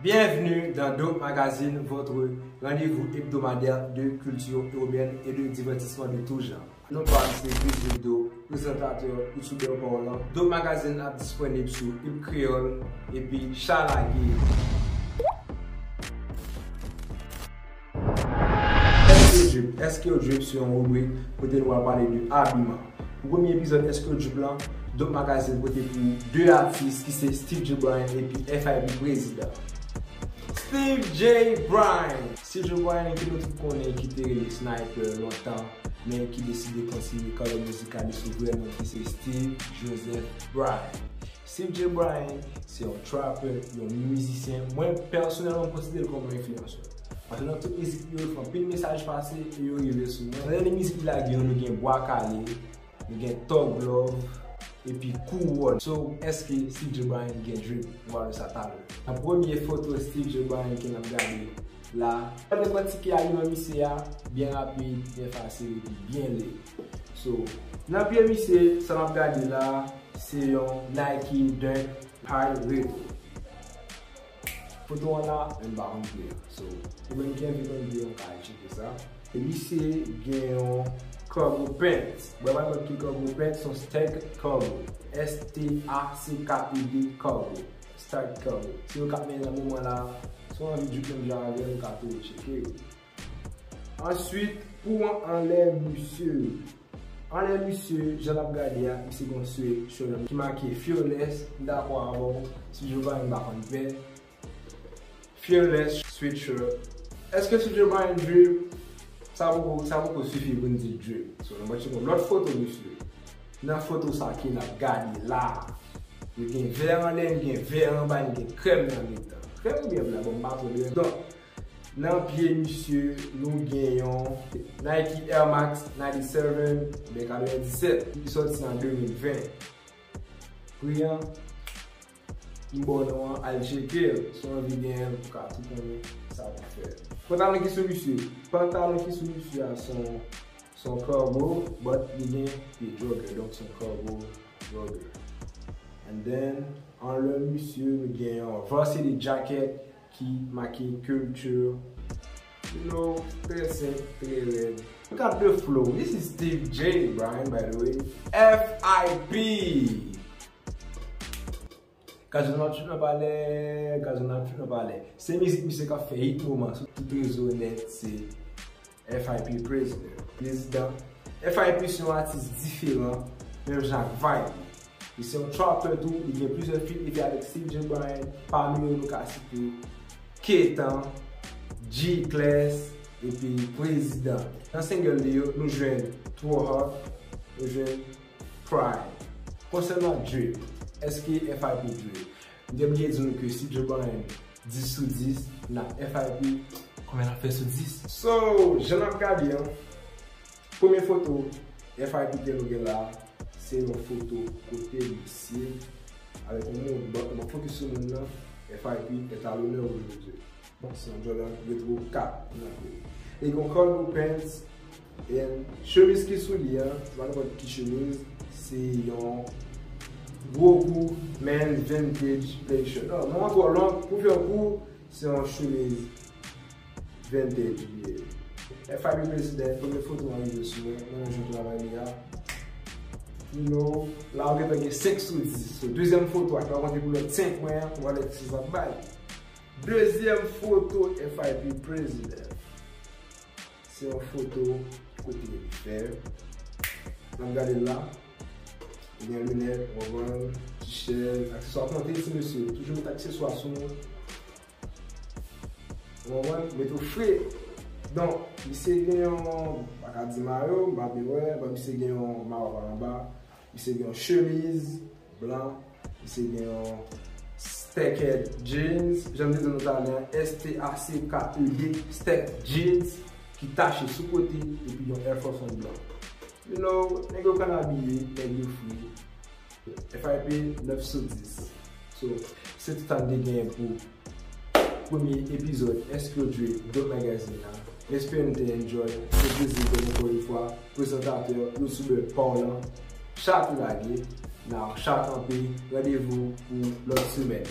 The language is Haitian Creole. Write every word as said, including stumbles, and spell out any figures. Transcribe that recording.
Bienvenue dans Dope Magazine, votre rendez-vous hebdomadaire de culture urbaine et de divertissement de tout genre. Non pa m se Gris Rido, prezantatè, youtubè pa w lan. Dope Magazine ap disponib sou Hip Kreyòl epi Chalage. Èske w drip? Èske w drip se yon ribrik kote nou pral pale de abiman. Pou premye epizòd Èske w drip lan, Dope Magazine pote pou de atis ki se Steve J. Bryan epi F I P Prezidan. Steve J. Bryan. Steve J. Bryan, ke nou tout konnen, ki te rele Sniper lontan, men ki deside kontinye karyè mizikal li sou vrè non ki se Steve Joseph Bryan. Steve J. Bryan se yon trapper, yon mizisyen. Mwen, pèsonèlman, m konsidere l kòm yon enfliyansè. Paske nan tout mizik li yo, l fè anpil mesaj pase e yo rive sou mwen. Nan dènye mizik li lage yo, nou gen Bwa Kale, nou gen Thug Love, epi Kouwòn. So, èske Steve J. Bryan gen drip? Nou va wè sa talè. Nan premye foto Steve J. Bryan ke n ap gade la, n ap dekòtike abiman misye a, byen rapid, byen fasil, epi byen led. So, nan pye misye, sa n ap gade la, se yon Nike Dunk High Retro. Foto an la, m pa konn vre. So, ou menm ki anvi konn vre, ou ka al tcheke sa. E misye gen yon cargo pants. Bon, pa nenpòt ki cargo pants, se yon Stack Cargo. S T A C K E D Cargo. Stack Cargo. Se yo k ap mennen nan moman la. Si w anvi drip menm jan avè m, ou ka tou tcheke yo. Answit, pou anlè misye. Anlè misye, jan n ap gade a, misye gen yon sweatshirt ki make Fearless, m dakò avè w, Steve J. Bryan pa konn pè. Fearless sweatshirt. Èske Steve J. Bryan drip? Sa poko, sa poko sifi pou n di drip. So, nou pral tcheke yon lòt foto misye. Nan foto sa ke n ap gade la, nou gen vè anlè, nou gen vè anba, nou gen krèm nan mitan. Krèm oubyen blan, bon, m pa twò byen. Donk, nan pye misye, nou gen yon Nike Air Max ninety-seven, oubyen katrevenndisèt, ki sòti an de mil ven. Pri an, m ba w non an, al tcheke l. Si w anvi genyen l, ou ka tou konnen sa pou fè. Pantalon ki sou misye. Pantalon ki sou misye a se yon, se yon cargo, but li gen pye jogger, donk se yon cargo jogger. And then, anlè misye, nou gen yon varsity jacket ki make Culture. You know, trè senp, trè rèd. Look at the flow. This is Steve J. Bryan, by the way. F I P. Gazon ap fè nan palè, gazon ap fè nan palè. Se mizik misye k ap fè hit moman sou tout rezo nèt, se F I P Prezidan. Prezidan. F I P se yon atis diferan, menm jan ak Vibe. Li se yon trapper tou, li gen plizyè feat li fè avèk Steve J. Bryan, pami yo nou ka site Ketan, G-Class, epi Prezidan. Nan single li yo, nou jwenn Too Hot, nou jwenn Pride. Konsènan drip, èske F I P drip? M te bliye di nou ke Steve J. Bryan dis sou dis, nan F I P, konbyen l ap fè sou dis? So, jan n ap gade an, premye foto F I P ke nou gen la, se yon foto kote misye avèk yon moun, bon, m ap fokis sou moun nan, F I P est à l'honneur aujourd'hui. Bon, se yon Jordan Retro kat, m ap di. Li gen yon cargo pants, e chemiz ki sou li an, se pa nenpòt ki chemiz, se yon gwo kou men vintage blazer. Non, non, twò long, pou fè kou, se yon chemiz vintage li ye. F I P Prezidan, premye foto an rive sou mwen, mwen menm jan travay li a. You know, la ou gentan gen senk sou dis. So, dezyèm foto a, ki va konte pou lòt senk mwen an, pou wè lè ki se sa bay. Dezyèm foto F I P Prezidan. Se yon foto kote li fè. N ap gade l la. Li gen linèt, w konprann, ti chèz, akseswa, konte ti mesye. Toujou met akseswa sou nou. W konprann? Mete w fre. Donk, misye gen yon, m pa ka di mayo, m pa byen wè, but misye gen yon mayo pa anba. Misye gen yon chemiz blan. Misye gen yon Stacked Jeans. Jan m te di nou talè an, S T A C K E D, Stacked Jeans, ki tache sou kote, epi yon Air Force One blan. You know, nèg yo konn abiye, nèg yo fre. F I P nèf sou dis. So, se tout sa m te genyen pou premye epizòd Èske w drip Dope Magazine la. M espere nou te enjoy. Se Gris Rido ankò yon fwa, prezantatè, youtubè pa w lan. Chat ou lage, now chat kanpe, randevou pou lòt semèn.